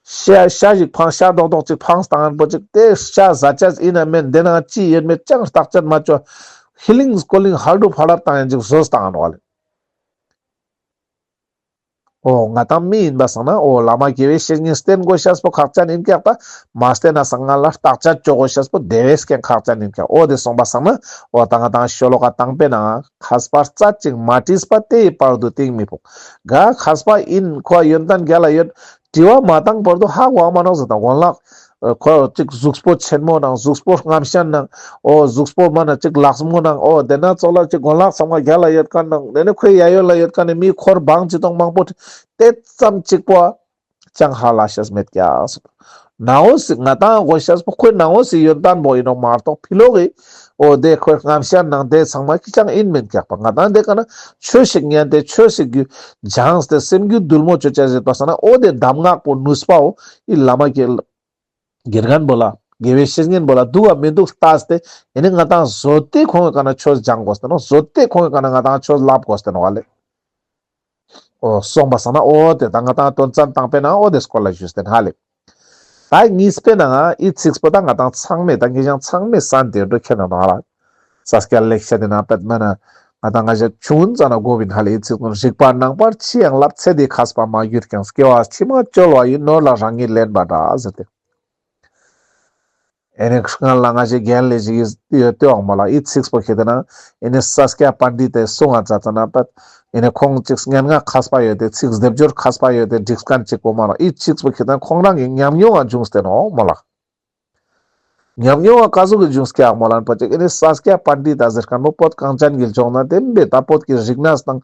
ཤ་ཤ་ཞིག་འཕངས་ཤ་རྡོག་རྡོག་ཅིག་འཕངས་བཏང་ཁན་པོ་ཅིག་དེ་ཤ་ཟ་ཅེས་ཡིན་ན་མེན་དེ་ནང་ཅི་ཡོད་མེད་ཅང་བརྟག་དཔྱད་མ་ཅོ་ཧི་ལིང་ཀོ་ལིང་ཧལ་དུ་ཕ་ལབ་བཏང་ཡང་ཅིག་བཟོས་བཏང་ནོག་ལེ། འོ་ང་ཏང་མི་ཡིན་པ་སང་ན་འོ་བླ་མ་དགེ་བའི་བཤེས་གཉེན་བསྟེན་དགོས་ཤེས་པོ་ཁག་ཅན་ཡིན་ཀྱག་ད། མ་བསྟེན་ན་སང་ང་ལ་བརྟག་དཔྱད་ཅོ་དགོས་ཤེས་པོ་དེ་བས་ཀྱང་ཁག་ཅན་ཡིན་ཀྱག་འོ་དེ་སོང་པ་སང་ན་འོ་ད་ང་ཏང་ཤོ་ལོ་ཀ་དང་པོའི་ནང་མཁས་པ་རྩ་ཅིག་མ་དྲིས་པ་དེ་ཡི་བར་དུ་གཏིང་མི་ཕུག་ག་མཁས་པ་ཡིན་ཁོ་ཡོན་ཏན་རྒྱལ་ལ་ཡོད། དྲི་བ་མ་བཏང་བར་དུ་ཧ་གོ་མ་ནོག་ཟེར་དང་གོན་ལག་ཁོ་ཅིག་གཟུགས་པོ་ཆེན་མོ་ནང་གཟུགས་པོ་རྔམ་ཤན་ནང་འོ་གཟུགས་པོ་མ་ན་ཅིག་ལགས་མོ་ནང་འོ་དེ་ན་ཙོགས་ལ་ཅིག་གོན་ལག་ཚང་མ་རྒྱལ་ལ་ཡོད་ཁན་ནང་དེ་ནེ་ཁོའི་གཡས་གཡོན་ལ་ཡོད་ཁན་ནི་མི་འཁོར་བང་ཅི་དང་མང་པོ་དེ་ཙམ་ཅིག་པོ་ཅང་ཧ་ལ་ཤེས་མེད་ཀྱག་ནང་འོ་སི་ང་ཏང་གོ་ཤེས་པོ་ཁོའི་ནང་འོ་སི་ཡོན་ཏན་པོ་ཡིན་ནོག་མ་གཏོགས་ཕི་ལོག་གི་འོ་དེ་ཁོའི་རྔམ་ཤན་ནང་དེ་ཚང་མ་ཅི་ཅང་ཡིན་མེད་ཀྱག་པ། ང་ཏང་དེ་ཀ་ན་ཆོས་ཤིག་ཉན་ཏེ་ཆོས་ཤིག་གི་སྦྱངས་ཏེ་སེམས་རྒྱུད་དུལ་མོ་ཅོ་ཅེས་ཟེར་པ་སང་ན་འོ་དེ་གདམས་ངག་པོ་ནུས་པའོ་ཨི་བླ་མ་དགེ་དགེ་རྒན་པོ་ལ་དགེ་བའི་བཤེས་གཉེན་པོ་ལ་འདུག་ག་མི་འདུག་ལྟས་ཏེ་ཨེ་ནེ་ང་ཏང་བཟོ་སྟེ་ཁོང་གི་ཀ་ན་ཆོས་སྦྱང་དགོས་ཏེ་ནོག་བཟོ་སྟེ་ཁོང་གི་ཀ་ན་ང་ཏང་ཆོས་ལབ་དགོས་ཏེ་ནོག་ཧ་ལེ། འོ་སོང་པ་སང་ན་འོ་དེ་ད་ང་ཏང་དོན་ཚན་དང་པོའི་ནང་འོ་དེ་སྐོར་ལ་ཞུས་ཏེ་ཧ་ལེ། ད་གཉིས་པའི་ནང་ཨི་ཚིགས་པོ་ད་ང་ཏང་ཚང་མས་ད་ངེད་ཅག་ཚང་མས་གསན་ཏེ་འགྲོ་ཁྱེད་ནང་ནང་ལ་ས་སྐྱ་ལེགས་བཤད་དེ་ནང་པད་མ་ན་ང་ཏང་ང་ཞག་ཆུང་ཙ་ན་གོ་བིན་ཧ་ལེ། ཨི་ཚིགས་པོ་རིག་པ་ནང་པར་ཅི་ཡང་བསླབ། ཚེ་འདི་མཁས་པ་མ་གྱུར་ཀྱང་། སྐྱེ་བ་ཕྱི་མ་བཅོལ་བ་ཡིན། ནོར་ལ་རང་ཉིད་ལེན་པ་འདྲ་ཟེར་ཏེ། ཨེ་ནེ་སྔར་ལ་ང་ཞེ་རྒན་ལེ་ཞིག་ཡོད་དེ་འོང་མོལ་ལ། ཨི་ཚིགས་པོ་ཁྱེད་དེ་ན་ཨེ་ནེ་ས་སྐྱ་པཎྜི་ཏས་གསུང་ང་མཛད་ཙ་ན་པད་ཨེ་ནེ་ཁོང་ཅིག་སྙན་ངག་མཁས་པ་ཡོད་དེ་ཚིག་སྡེབ་སྦྱོར་མཁས་པ་ཡོད་དེ་བསྒྲིགས་མཁན་ཅིག་གོ་མོལ་ལ། ཨི་ཚིགས་པོ་ཁྱེད་དེ་ན་ཁོང་རང་གི་ཉམས་མྱོང་ང་བྱུང་སྟེ་ནོག་མོལ་ལ། ཉམས་མྱོང་བ་ཀ་ཟུག་གི་འབྱུང་སྐྱག་མོལ་ལན་པོ་ཅིག་ཨེ་ནི་ས་སྐྱ་པཎྜི་ཏ་ཟེར་མཁན་པོ་བོད་གངས་ཅན་གྱི་ལྗོངས་ན་བདེན་པའི་ད་བོད་ཀྱི་རིག་གནས་དང་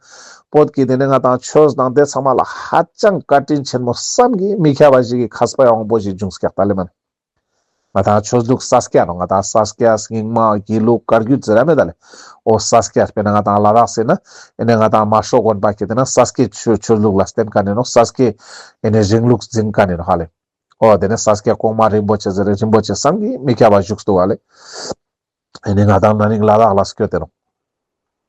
བོད་ཀྱི་དེ་ནི་ང་ཏང་ཆོས་དང་དེ་ཚང་མ་ལ་ཧ་ཅང་བཀའ་དྲིན་ཆེན་མོ་བསམ་གྱིས་མི་ཁྱབ་པ་ཞིག་གི་མཁས་པ་ཡོང་པོ་ཞིག་འབྱུང་སྐྱག་ད་ལེ་མ་ནི། ང་ཏང་ཆོས་ལུགས་ས་སྐྱ་ནོ། ང་ཏང་ས་སྐྱ་རྙིང་མ་དགེ་ལུགས་བཀའ་བརྒྱུད་ཟེར་ར་མེད་ད་ལེ། འོ་ས་སྐྱ་དཔེར་ན་ང་ཏང་ལ་དྭགས་ཟེར་ན་ཨེ་ནི་ང་ཏང་མ་ཧྲོ་དགོན་པ་ཁེ་དེ་ན་ས་སྐྱའི་ཆོས་ཆོས་ལུགས་ལ་བརྟེན་མཁན་ནི་ནོ། ས་སྐྱའི་ཨེ་ནི་རིང་ལུགས་འཛིན་མཁན་ནི་ནོ་ཧ་ལེ། འོ་དེ་ནི་ས་སྐྱ་གོང་མ་རིན་པོ་ཆེ་ཟེར་རེ་རིན་པོ་ཆེ་བསམ་གྱིས་མི་ཁྱབ་པ་བཞུགས་འདུག་ཧ་ལེ། ཨེ་ནི་ང་ཏང་ན་ནིང་ལ་དྭགས་ལ་སྐྱོད་དེ་ནོ།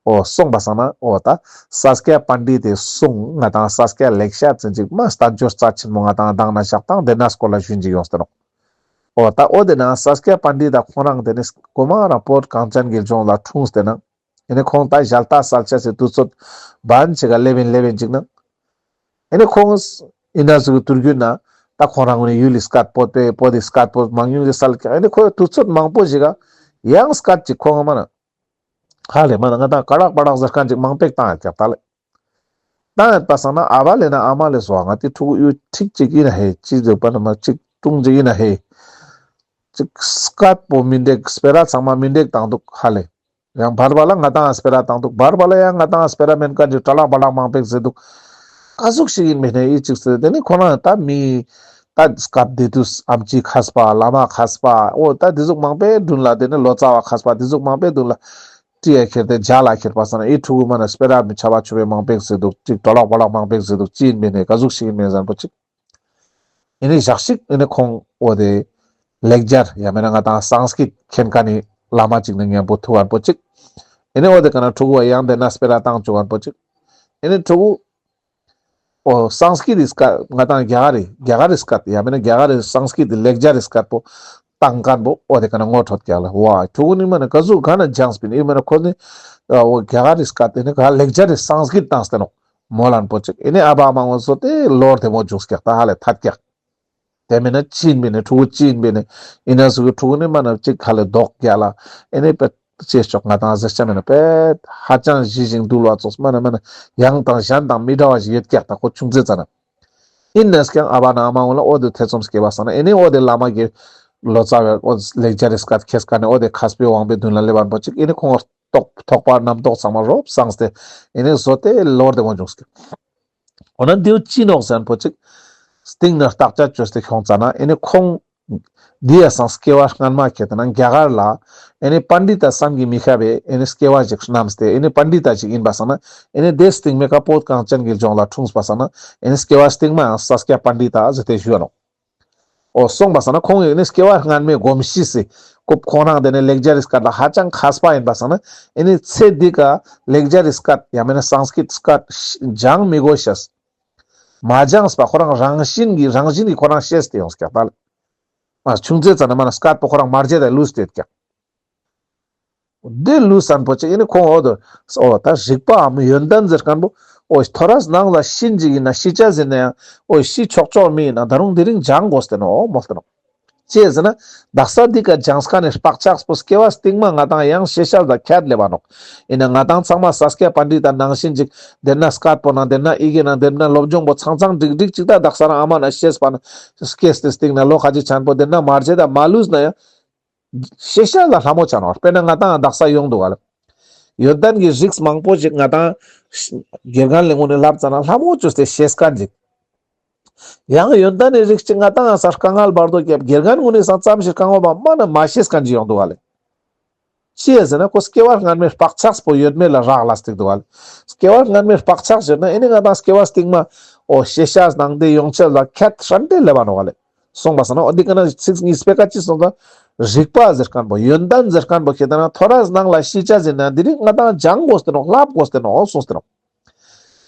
འོ་སོང་པ་སང་ན་འོ་ད་ས་སྐྱ་པཎྜི་ཏའི་གསུང་ང་ཏང་ས་སྐྱ་ལེགས་བཤད་ཟེར་ཅིག་མ་བསྟན་བཅོས་རྩ་ཆེན་མོ་ང་ཏང་དང་ན་ཞག་དང་དེ་ན་སྐོར་ལ་ཞུན་ཅིག་ཡོངས་ཏེ་ནོ། འོ་ད་འོ་དེ་ན་ས་སྐྱ་པཎྜི་ཏ་ཁོང་རང་དེ་ནི་གོ་མ་རང་བོད་གངས་ཅན་གྱི་ལྗོངས་ལ་འཁྲུངས་ཏེ་ན་ཨེ་ནི་ཁོང་ད་ཞལ་ཏ་གསལ་ཆ་སི་དུས་ཚོད་བན་ཅིག་ག་སླེབས་ཡིན་སླེབས་ཡིན་ཅིག་ན། ཨེ་ནི་ཁོང་ཨི་ན་ཟུག་གི་དུར་རྒྱུད་ན་ད་ཁོང་རང་ངོས་ནས་ཡུལ་ལི་སྐད་བོད་པའི་བོད་དི་སྐད་པོ་མང་ཉུང་གི་སལ་ཀྱག་ཨེ་ནི་ཁོ་དུས་ཚོད་མང་པོ་ཞིག་ག་ཡང་སྐད་ཅིག་ཁོང་མ་ན་ཧ་ལེ་མ་ན་ང་ད་ཀ་རག་པ་རག་ཟེར་མཁན་ཅིག་མང་པེག་བཏང་ཡོད་ཀྱག་ད་ལེ། བཏང་ཡོད་པ་སང་ན་ཨ་བ་ལེ་ན་ཨ་མ་ལེ་སོ་ང་དེ་ཕྲུ་གུ་ཡུ་ཁྲིག་ཅིག་ཡིན་ན་ཧེ་ཅི་ཟེར་པ་ན་མ་ཅིག་ཀྲུང་ཅིག་ཡིན་ན་ཧེ། ཅིག་སྐད་པོ་མི་འདེག་སྤེ་ར་ཚང་མ་མི་འདེག་བཏང་འདུག་ཧ་ལེ། ཡང་བར་བར་ལ་ང་ཏང་སྤེ་ར་བཏང་འདུག་བར་བར་ལ་ཡང་ང་ཏང་སྤེ་ར་མེན་མཁན་ཅིག་ཀྲ་ལག་པ་ལག་མང་པེག་ཟེར་འདུག་ཀ་ཟུག་ཞིག་ཡིན་མེད་ནས་ཡི་ཅིག་ཟེར་དེ་ནི་ཁོ་རང་ད་མི་ད་སྐབས་དེ་དུས་ཨམ་ཆི་མཁས་པ་བླ་མ་མཁས་པ་འོ་ད་དེ་ཟུག་མང་པོའི་མདུན་ལ་དེ་ནི་ལོ་ཙཱ་བ་མཁས་པ་དེ་ཟུག་མང་པོའི་མདུན་ལ་ཀྲི་ཡ་ཁྱེར་ཏེ་མཇལ་ལ་ཁྱེར་པ་སང་ན་ཨི་ཕྲུ་གུ་མ་ན་སྤེ་ར་མི་ཆ་བ་ཆུ་བའི་མང་པེག་ཟེར་འདུག་ཅིག་ཀྲ་ལག་པ་ལག་མང་པེག་ཟེར་འདུག་ཅི་ཡིན་མེད་ནས་ཀ་ཟུག་ཞིག་ཡིན་མེད་ཟེར་པོ་ཅིག་ཨེ་ནི་ཞག་ཞིག་ཨེ་ནི་ཁོང་འོ་དེ་ལེགས་སྦྱར་ཡང་མེད་ན་ང་ཏང་སངས་ཀྲིཏ་མཁྱེན་མཁན་ནི་བླ་མ་ཅིག་ནི་མཉམ་པོ་ཐུག་པ་པོ་ཅིག་ཨེ་ནི་འོ་དེ་ཀ་ན་ཕྲུ་གུ་བ་ཡང་དེ་ན་སྤེ་ར་བཏང་བཅུག་པ་པོ་ཅིག་ཨེ་ནི་ཕྲུ་གུ་འོ་སངས་ཀྲིཏ་དི་སྐད་ང་ཏང་རྒྱ་གར་རི་རྒྱ་གར་རི་སྐད་ཡང་མེད་ན་རྒྱ་གར་རི་སངས་ཀྲིཏ་དི་ལེགས་སྦྱར་རི་སྐད་པོ་བཏང་མཁན་པོ་འོ་དེ་ཀ་ན་ངོ་འཕྲོད་ཀྱག་ལ་བ་ཕྲུ་གུ་ནི་མ་ན་ཀ་ཟུག་ག་ན་སྦྱངས་པིན་ཨེ་མེད་ན་ཁོ་ནི་འོ་རྒྱ་གར་རི་སྐད་དེ་ནི་ག་ལེགས་སྦྱར་རི་སངས་ཀྲིཏ་བཏང་སྟེ་ནོ། མོལ་ལན་པོ་ཅིག་ཨེ་ནི་ཨ་བ་ཨ་མ་ངོ་སོ་དེ་ལོར་དེ་མོ་འཇུག་ཀྱག་ད་ཧ་ལེ་ཐད་ཀྱག་དེ་མེད་ན་ཅི་ཡིན་པས་ནི་ཕྲུ་གུ་ཅི་ཡིན་པས་ནི་ཨི་ན་ཟུག་གི་ཕྲུ་གུ་ནི་མ་ན་ཅིག་ཧ་ལེ་རྡོག་རྒྱག་ལ་ཨེ་ནི་པེ་ཅེས་ཆོག་ང་ཏང་ཟེར་ཆ་མེད་ན་པེ་ཧ་ཅང་ཞི་ཞིང་དུལ་བ་ཙོགས་མ་ན་མ་ན་ཡང་དང་གཞན་དང་མི་འདྲ་བ་ཞིག་ཡོད་ཀྱག་ད་ཁོ་ཆུང་ཙེ་ཙ་ན། ཨིན་ནས་ཀྱང་ཨ་བ་ན་ཨ་མ་འོ་ལ་འོ་དེ་ཐེ་ཚོམ་སྐྱེ་བ་སང་ན་ཨེ་ནི་འོ་དེ་བླ་མ་གི་ལོ་ཙཱ་བའི་འོ་ལེགས་སྦྱར་རི་སྐད་ཁེས་ཀ་ནས་འོ་དེ་མཁས་པའི་དབང་པོའི་མདུན་ལ་སླེབས་པ་པོ་ཅིག་ཨེ་ནི་ཁོང་རྟོགས་ཐོགས་པ་རྣམ་རྟོག་ཚང་མ་རོབ་སངས་ཏེ་ཨེ་ནི་བཟོ་སྟེ་ལོར་དེ་མོ་འཇུག་སྐྱེ། འོ་ན་འདིའུ་ཅི་ནོག་ཟེར་ན་པོ་ཅིག་སྟིང་ནེ་བརྟག་དཔྱད་བཅོས་ཏེ་ཁྱོང་ཙ་ན་ཨེ་ནི་ཁོང་འདི་ཡ་སང་སྐྱེ་བ་སྔན་མ་ཁེ་ཏེ་ན་རྒྱ་གར་ལ་ཨེ་ནི་པཎྜི་ཏ་བསམ་གྱིས་མི་ཁྱབ་པའི་ཨེ་ནི་སྐྱེ་བ་ཞིག་བསྣམས་ཏེ་ཨེ་ནི་པཎྜི་ཏ་ཞིག་ཡིན་པ་སང་ན་ཨེ་ནི་དེ་སྟིང་མེ་ཀ་བོད་གངས་ཅན་གྱི་ལྗོངས་ལ་འཁྲུངས་པ་སང་ན་ཨེ་ནི་སྐྱེ་བ་སྟིང་མ་ཡང་ས་སྐྱ་པཎྜི་ཏ་ཟེར་ཏེ་ཞུ་ཡ་ནོག་འོ་སོང་པ་སང་ན་ཁོང་ཡིན་ནི་སྐྱེ་བ་སྔན་མའི་གོམས་གཤིས་སི་ཁོ་ཁོང་རང་དེ་ནི་ལེགས་སྦྱར་རི་སྐད་ལ་ཧ་ཅང་མཁས་པ་ཡིན་པ་སང་ན་ཨེ་ནི་ཚེ་འདི་ཀ་ལེགས་སྦྱར་རི་སྐད་ཡང་མེད་ན་སངས་ཀྲིཏ་སྐད་སྦྱང་མི་དགོས་ཤེས། མ་སྦྱངས་པ་ཁོ་རང་རང་བཞིན་གྱི་རང་བཞིན་གྱི་ཁོ་རང་ཤེས་ཏེ་ཡོང་ཀྱག་ད་ལེ། མ་ཆུང་ཙེ་ཙ་ན་མ་ན་སྐད་པོ་ཁོ་རང་མ་བརྗེད་དེ་ལུས་ཏེ་ཡོད་ཀྱག་དེ་ལུས་སན་པོ་ཅིག་ཨེ་ནི་ཁོང་འོ་དོ་འོ་ད་རིག་པའམ་ཡོན་ཏན་ཟེར་མཁན་པོ་འོ་ཐོ་རས་ནང་ལ་ཤི་ཅིག་ཡིན་ན་ཤི་ཆ་ཟིན་ན་ཡང་འོ་ཤི་ཆོག་ཆོག་མི་ཡིན་ན་ད་རུང་དེ་རིང་སྦྱང་དགོས་ཏེ་ནོ་མོལ་ཏེ་ནོ། ཅི་ཟེར་ན་དག་ས་འདི་ཀ་སྦྱངས་མཁན་ནི་བག་ཆགས་པོ་སྐྱེ་བ་སྟིང་མ་ང་ཏང་ཡང་ཤེས་བྱ་ལ་ཁྱད་ལེབ་བ་ནོག་ཡིན་ན་ང་ཏང་ཚང་མ་ས་སྐྱ་པཎྜི་ཏ་ནང་བཞིན་ཅིག་དེ་ན་སྐད་པོ་ནང་དེ་ན་ཡི་གེ་ནང་དེ་ན་སློབ་སྦྱོང་པོ་ཚང་ཚང་འགྲིག་འགྲིག་ཅིག་ད་དག་ས་རང་ཨ་མ་ན་ཤེས་པ་ན་སྐྱེས་ཏེ་སྟིང་ན་ལོ་ཁ་ཅིག་ཆན་པོ་དེ་ན་མ་བརྗེད་ད་མ་ལུས་ན་ཡང་ཤེས་བྱ་ལ་ལྷ་མོ་ཆ་ནོག་དཔེར་ན་ང་ཏང་དག་ས་ཡོང་འདུག་ག་ལེ། ཡོན་ཏན་གྱི་རིགས་མང་པོ་ཞིག་ང་ཏང་དགེ་རྒན་ལེ་ངོ་ནས་ལབ་ཙ་ན་ལྷ་མོ་བཅོས་ཏེ་ཤེས་མཁན་ཅིག་ཡང་ཡོན་ཏན་གྱི་རིགས་ཅིག་ང་ཏང་ས་དཀའ་ངལ་བར་དོ་རྒྱབ་དགེ་རྒན་ངོ་ནས་སང་ཙམ་ཞིག་དཀའ་ངལ་བ་མ་ན་མ་ཤེས་མཁན་ཅིག་ཡོང་འདུག་ག་ལེ། ཅི་ཡ་ཟེར་ན་ཁོ་སྐྱེ་བ་སྔན་མའི་བག་ཆགས་པོ་ཡོད་མེད་ལ་རག་ལས་ཏེ་འདུག་ག་ལེ། སྐྱེ་བ་སྔན་མའི་བག་ཆགས་ཟེར་ན་ཨེ་ནི་ང་ཏང་སྐྱེ་བ་སྟིང་མ་འོ་ཤེས་བྱ་ནང་དེ་ཡོང་ཆེད་ལ་ཁྱད་ཧྲན་ཏེ་ལེབ་བ་ནོག་ག་ལེ། སོང་པ་སང་ན་འོ་འདི་ཀ་ན་ཚིག་གཉིས་པའི་ཀ་ཅི་སོང་ཙང་རིག་པ་ཟེར་མཁན་པོ་ཡོན་ཏན་ཟེར་མཁན་པོ་ཁྱེད་ན་ཐོ་རས་ནང་ལ་ཤི་ཆ་ཟིན་ན་འདི་རིགས་ང་ཏང་སྦྱང་དགོས་ཏེ་ནོག་ལྷབ་དགོས་ཏེ་ནོག་གསུངས་ཏེ་ནོག་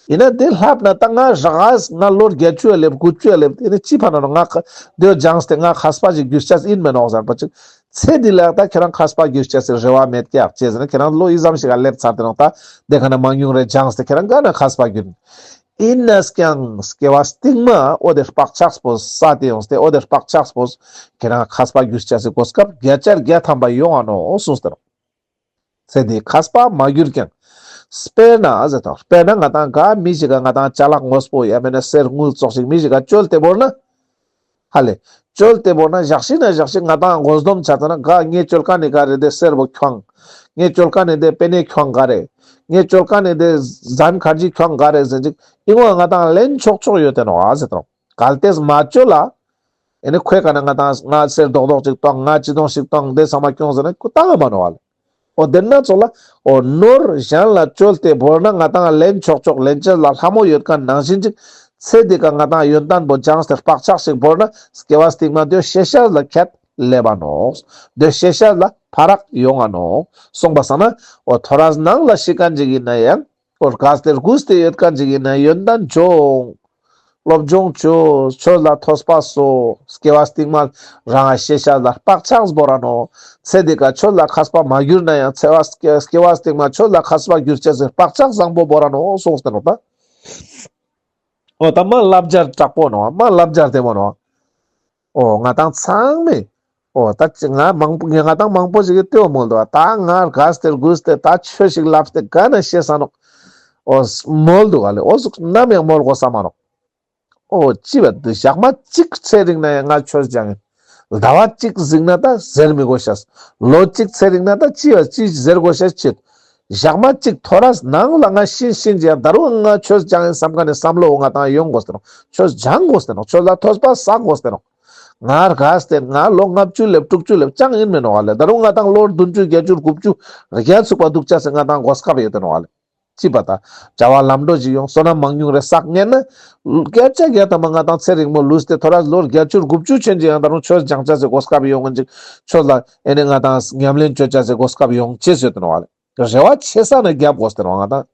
ཡིན་ན་དེ་ལྷབ་ན་ད་ང་རག་ང་ལོ་བརྒྱད་ཅུ་ཡ་ལེབ་དགུ་བཅུ་ཡ་ལེབ་དེ་ནི་ཅི་ཕན་ནོག་ང་དེ་སྦྱངས་ཏེ་ང་མཁས་པ་ཞིག་འགྱུར་ཆ་ཡིན་མེད་ནོག་ཟེར་པ་ཅིག་ཚེ་འདི་ལ་ད་ཁྱེད་རང་མཁས་པ་འགྱུར་ཆ་སི་རེ་བ་མེད་ཀྱག་ཅི་ཟེར་ན་ཁྱེད་རང་ལོ་ཨི་ཙམ་ཞིག་ག་ལེབ་ཚར་ཏེ་ནོག་ད་དེ་ཁ་ན་མང་ཉུང་རེ་སྦྱངས་ཏེ་ཁྱེད་རང་ག་ན་མཁས་པ་འགྱུར། ཡིན་ནས་ཀྱང་སྐྱེ་བ་སྟིང་མ་འོ་དེ་བག་ཆགས་པོ་ས་དེ་ཡོངས་ཏེ་འོ་དེ་བག་ཆགས་པོ་ཁྱེད་རང་མཁས་པ་འགྱུར་ཆ་སི་གོ་སྐབས་བརྒྱ་ཆ་བརྒྱ་ཐམ་པ་ཡོང་ང་ནོག་གསུངས་ཏེ་ནོག་ཚེ་འདི་མཁས་པ་མ་གྱུར་ཀྱང་། དཔེར་ན་ཟེར་དང་དཔེར་ན་ང་ཏང་ག་མི་ཞིག་ག་ང་ཏང་ཅ་ལག་དངོས་པོ་ཡ་མེད་ན་གསེར་དངུལ་ཙོགས་ཤིག་མི་ཞིག་ག་བཅོལ་ཏེ་བོར་ན། ཧ་ལེ། བཅོལ་ཏེ་བོར་ན་ཞག་ཤིག་ན་ཞག་ཤིག་ང་ཏང་དགོས་འདོམས་ཆ་ཙ་ན་ག་ངའི་བཅོལ་ཁན་ནི་ག་རེ་དེ་སེར་པོ་ཁྱོང་། ངའི་བཅོལ་ཁན་ནི་དེ་པེ་ནེ་ཁྱོང་ག་རེ། ངའི་བཅོལ་ཁན་ནི་དེ་ཟན་ཁར་ཇི་ཁྱོང་ག་རེ་ཟེར་ཅིག་ཨིན་བ་ང་ཏང་ལེན་ཆོག་ཆོག་ཡོད་དེ་ནོག་ཨ་ཟེར་ཏོ། གལ་ཏེ་མ་བཅོལ་ལ། ཨེ་ནི་ཁོའི་ཀ་ན་ང་ཏང་ང་སེར་རྡོག་རྡོག་ཅིག་གཏོང་། ང་ཅི་དོང་ཞིག་གཏོང་། དེ་ཚང་མ་ཁྱོང་ཟེར་ན་ཁོ་ཏང་ང་མ་ནོག་ཨ་ལེ། འོ་དེ་ན་ཙོགས་ལ། འོ་ནོར་གཞན་ལ་བཅོལ་ཏེ་བོར་ན་ང་ཏང་ལེན་ཆོག་ཆོག་ལེན་ཅེས་ལ་ལྷ་མོ་ཡོད་ཁན་ནང་བཞིན་ཅིག་ཚེ་འདི་ཀ་ང་ཏང་ཡོན་ཏན་པོ་སྦྱངས་ཏེ་བག་ཆགས་ཤིག་བོར་ན་སྐྱེ་བ་སྟིང་མ་དེ་ཤེས་ཤེས་ལ་ཁྱད་ལེབ་བ་ནོག་དེ་ཤེས་ཤེས་ལ་ཕ་རག་ཡོང་ང་ནོག་སོང་པ་སང་ན་འོ་ཐོ་རས་ནང་ལ་ཤི་ཁན་ཅིག་ཨིན་ན་ཡང་། འོ་དགའ་སྟེ་རྒུད་དེ་ཡོད་ཁན་ཅིག་ཨིན་ན་ཡོན་ཏན་སྦྱོང་། སློབ་སྦྱོང་ཅོས། ཆོས་ལ་ཐོས་པ་སོ། སྐྱེ་བ་སྟིང་མ་རང་ང་ཤེས་ཤེས་ལ་བག་ཆགས་བོར་ར་ནོག་ཚེ་འདི་ཀ་ཆོས་ལ་མཁས་པ་མ་གྱུར་ན་ཡང་ཚེ་བ་སྐྱེ་སྐྱེ་བ་སྟིང་མ་ཆོས་ལ་མཁས་པ་གྱུར་ཅེས་སི་བག་ཆགས་བཟང་པོ་བོར་ར་ནོག་གསུངས་ཏེ་ནོག་ད། འོ་ད་མ་བསླབ་བྱར་དྲག་པོ་ནོག་མ་བསླབ་བྱར་བདེ་མོ་ནོག་འོ་ང་ཏང་ཚང་མས། འོ་ད་ཅི་ང་མང་པོ་ང་ཏང་མང་པོ་ཞིག་གི་ལྟོས་མོལ་འདུག་ད་ང་དགའ་སྟེ་རྒུད་དེ་ད་ཆོས་ཤིག་ལབ་སྟེ་ག་ན་ཤེས་ས་ནོག་འོ་མོལ་འདུག་ག་ལེ། འོ་ཟུག་ནམ་ཡང་མོལ་དགོས་ས་མ་ནོག་འོ་ཅི་བ་འདི་ཞག་མ་གཅིག་ཚེ་རིང་ན་ཡང་ང་ཆོས་སྦྱང་ཡིན། ཟླ་བ་གཅིག་གཟིགས་ན་ད་ཟེར་མི་དགོས་ཤེས། ལོ་གཅིག་ཚེ་རིང་ན་ད་ཅི་བ་ཅི་ཟེར་དགོས་ཤེས་ཅི། ཞག་མ་གཅིག་ཐོ་རས་ནང་ལ་ང་ཤི་ཤི་ཅི་ཡང་ད་རུང་ང་ཆོས་སྦྱང་ཡིན་བསམ་ཁན་ནི་བསམ་བློ་ང་ཏང་ཡོང་དགོས་ཏེ་ནོག་ཆོས་སྦྱང་དགོས་ཏེ་ནོག་ཆོས་ལ་ཐོས་པ་བསགས་དགོས་ཏེ་ནོག་ང་དགའ་སྟེ་ང་ལོ་ལྔ་བཅུ་ལེབ་དྲུག་ཅུ་ལེབ་ཅང་ཡིན་མེད་ནོག་ཨ་ལེ། ད་རུང་ང་ཏང་ལོ་བདུན་ཅུ་བརྒྱད་ཅུ་དགུ་བཅུ་བརྒྱ་ཚུགས་པ་འདུག་ཅེས་སི་ང་ཏང་གོ་སྐབས་ཡོད་དེ་ནོག་ཨ་ལེ། ཅི་པ་ད། བྱ་བ་ལམ་འགྲོ་ཞིག་ཡོང་བསོད་ནམས་མང་ཉུང་རེ་བསགས་ཉན་ན། བརྒྱ་ཆ་བརྒྱ་ཐམ་པ་ང་ཏང་ཚེ་རིང་མོ་ལུས་ཏེ་ཐོ་རས་ལོ་བརྒྱད་ཅུ་དགུ་བཅུ་ཆེན་ཅིག་ཡང་ད་རུང་ཆོས་སྦྱང་ཅེས་སི་གོ་སྐབས་ཡོང་ངིན་ཅིག་ཆོས་ལ་ཨེ་ནི་ང་ཏང་ཉམས་ལེན་ཅོ་ཅེས་སི་གོ་སྐབས་ཡོང་ཅེས་ཡོད་དེ་ནོག་ཨ་ལེ། རེ་བ་ཆེ་ས་ན་རྒྱབ་དགོས་ཏེ་ནོག་ང་ཏང་།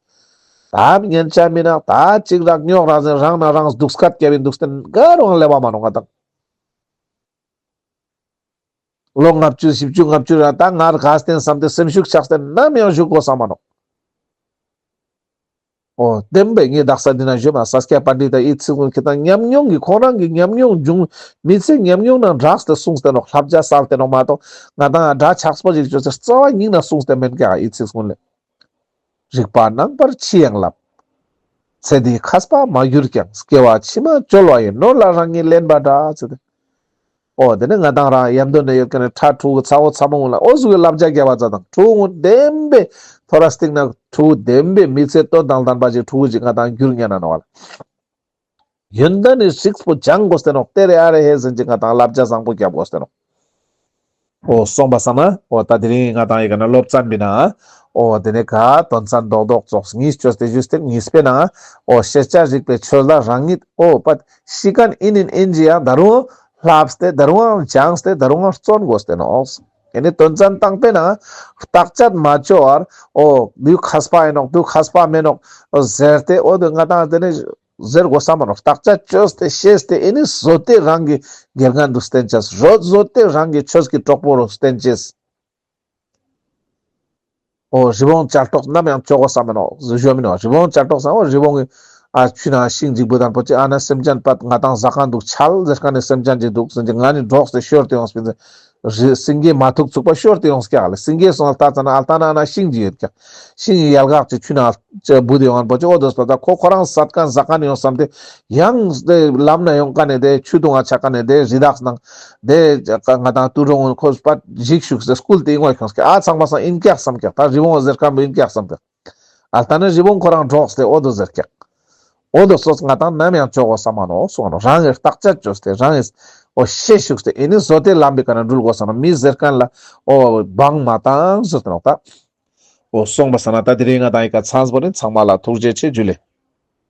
ད་ཉན་ཆ་མི་ནག་ད་ཅིག་རག་ཉོག་རག་ཟེར་རང་ན་རང་སྡུག་སྐད་རྒྱབ་ཡིན་འདུག་སྟེ་ག་རུང་ལེབ་བ་མ་ནོག་ང་ཏང་། ལོ་ལྔ་བཅུ་བཞི་བཅུ་ལྔ་བཅུ་ར་ད་ང་དགའ་སྟེ་བསམ་སྟེ་སེམས་ཤུགས་ཆག་སྟེ་ནམ་ཡང་བཞུགས་དགོས་ས་མ་ནོག་འོ་བདེན་པའི་ངའི་དག་ས་འདི་ན་བཞུགས་མ་ས་སྐྱ་པཎྜི་ཏ་ཡི་ཚིག་ཀུན་ཁྱེད་དང་ཉམས་མྱོང་གི་ཁོང་རང་གི་ཉམས་མྱོང་འབྱུང་མི་ཚེ་ཉམས་མྱོང་ནང་སྦྲགས་ཏེ་གསུངས་ཏེ་ནོག་བསླབ་བྱ་སལ་ཏེ་ནོག་མ་གཏོགས་ང་ཏང་དགྲ་ཆགས་པོ་ཞིག་བཅོས་ཏེ་རྩ་བ་ཉིད་ནས་གསུངས་ཏེ་མེན་ཀྱག་ཡི་ཚིག་ཀུན་ལས། རིག་པ་རྣམ་པར་ཕྱི་ཡང་བསླབ། ཚེ་འདིའི་མཁས་པ་མ་གྱུར་ཀྱང་། སྐྱེ་བ་ཕྱི་མ་བཅོལ་བ་ཡིན། ནོར་ལ་རང་ཉིད་ལེན་པ་འདྲ་ཟེར་ཏེ། འོ་དེ་ནི་ང་ཏང་རང་ཡམ་དོ་ནས་ཡོད་མཁན་ནི་ཕྲུ་གུ་ཚ་བོ་ཚ་མོ་ལ་འོ་ཟུག་གི་བསླབ་བྱ་རྒྱབ་པ་ཙ་དང་ཕྲུ་གུ་བདེན་པའི་ཐོ་རས་སྟེང་ན་ཕྲུ་གུ་བདེན་པའི་མི་ཚེ་དོན་དང་ལྡན་པ་ཅིག་ཕྲུ་གུ་ཅིག་ང་ཏང་འགྱུར་ཉན་ན་ནོག་ལ། ཡོན་ཏན་ནི་རིགས་པོ་སྦྱང་དགོས་ཏེ་ནོག་ཏེ་རེ་ཨ་རེ་ཧེ་ཟེར་ཅིག་ང་ཏང་བསླབ་བྱ་བཟང་པོ་རྒྱབ་དགོས་ཏེ་ནོག་འོ་སོང་པ་སང་ན་འོ་ད་དེ་རིང་ང་ཏང་ཡི་ག་ན་སློབ་ཚན་པའི་ནང་འོ་དེ་ནས་ག་དོན་ཚན་རྡོག་རྡོག་ཙོགས་གཉིས་བཅོས་ཏེ་ཞུས་ཏེ་གཉིས་པའི་ནང་འོ་ཤེས་བྱ་རིག་པའི་ཆོས་ལ་རང་ཉིད་འོ་པ་ཤི་མཁན་ཨིན་ཨིན་ཨིན་ཅི་ཡང་ད་རུང་ལྷབས་ཏེ་ད་རུང་སྦྱངས་ཏེ་ད་རུང་བརྩོན་དགོས་ཏེ་ནོག་ཨེ་ནི་དོན་ཚན་དང་པོའི་ནང་བརྟག་དཔྱད་མ་བཅོ་བར་འོ་དུ་མཁས་པ་ཨིན་ནོག་དུ་མཁས་པ་མེན་ནོག་ཟེར་ཏེ་འོ་དུ་ང་ཏང་དེ་ནས་ཟེར་དགོས་ས་མ་ནོག་བརྟག་དཔྱད་བཅོས་ཏེ་ཤེས་ཏེ་ཨེ་ནི་བཟོ་སྟེ་རང་གི་དགེ་རྒན་དུ་བསྟེན་ཅེས། བཟོ་སྟེ་རང་གི་ཆོས་ཀྱི་གྲོགས་པོ་རུ་བསྟེན་ཅེས། འོ་རི་བོང་ཅལ་ཏོག་ནམ་ཡང་བཅོ་དགོས་ས་མ་ནོག་ཞུ་མི་ནོག་རི་བོང་ཅལ་ཏོག་ཟེར་འོ་རི་བོང་གི་ཨ་ཆུ་ནང་ཤིང་ཅིག་བུད་དང་པོ་ཅིག་ཨ་ན་སེམས་ཅན་པད་ང་ཏང་ཟ་མཁན་འདུག་ཆལ་ཟེར་མཁན་ནི་སེམས་ཅན་ཅིག་འདུག་ཟེར་ཅིག་ང་ནི་འགྲོགས་ཏེ་ཤོར་ཏེ་ཡོངས་པ་ཡིན། རི་སེང་གེ་མ་ཐུག་ཚུགས་པ་ཤོར་ཏེ་ཡོངས་ཀྱག་ལེ། སེང་གེ་སོང་ལྟ་ཙ་ན་ཨ་ལྟ་ན་ཨ་ན་ཤིང་ཅིག་ཡོད་ཀྱག་ཤིང་ཡལ་ག་ཅིག་ཆུ་ནང་བུད་དེ་ཡོང་བ་ཅིག་འོ་དོ་སོ་ད་ཁོ་ཁོ་རང་ཟ་མཁན་ཟ་མཁན་ཡོང་བསམ་སྟེ་ཡང་དེ་ལམ་ན་ཡོང་མཁན་ནི་དེ་ཆུ་བཏུང་བ་ཆ་མཁན་ནི་དེ་རི་དྭགས་ནང་དེ་ང་ཏང་དུད་འགྲོ་ངོ་ཁོ་པ་འཇིགས་ཤུགས་སེ་སྐུལ་ཏེ་ཡོང་བ་ཁྱོངས་ཀྱག་ཨ་ཚང་མ་སང་ཨིན་ཀྱག་བསམ་ཀྱག་ད་རི་བོང་ཟེར་མཁན་པོ་ཨིན་ཀྱག་བསམ་ཀྱག་ཨ་ལྟ་ན་རི་བོང་ཁོ་རང་འགྲོགས་ཏེ་འོ་དོ་ཟེར་ཀྱག་འོ་དོ་སོ་ང་ཏང་ནམ་ཡང་བཅོ་དགོས་ས་མ་ནོག་གསུངས་ནོག་རང་གི་བརྟག་དཔྱད་བཅོས་ཏེ་རང་གི་འོ་ཤེས་ཤུགས་ཏེ་ཨེ་ནི་བཟོ་སྟེ་ལམ་པའི་ཀ་ན་འགྲུལ་དགོས་ས་ནོག་མི་ཟེར་མཁན་ལ་འོ་བང་མ་བཏང་ཟེར་ཏེ་ནོག་ད། འོ་སོང་པ་སང་ན་ད་དེ་རིང་ང་ཏང་ཡི་ག་ཚང་པོ་ནི་ཚང་མ་ལ་ཐུགས་རྗེ་ཆེ་ཇུ་ལེ།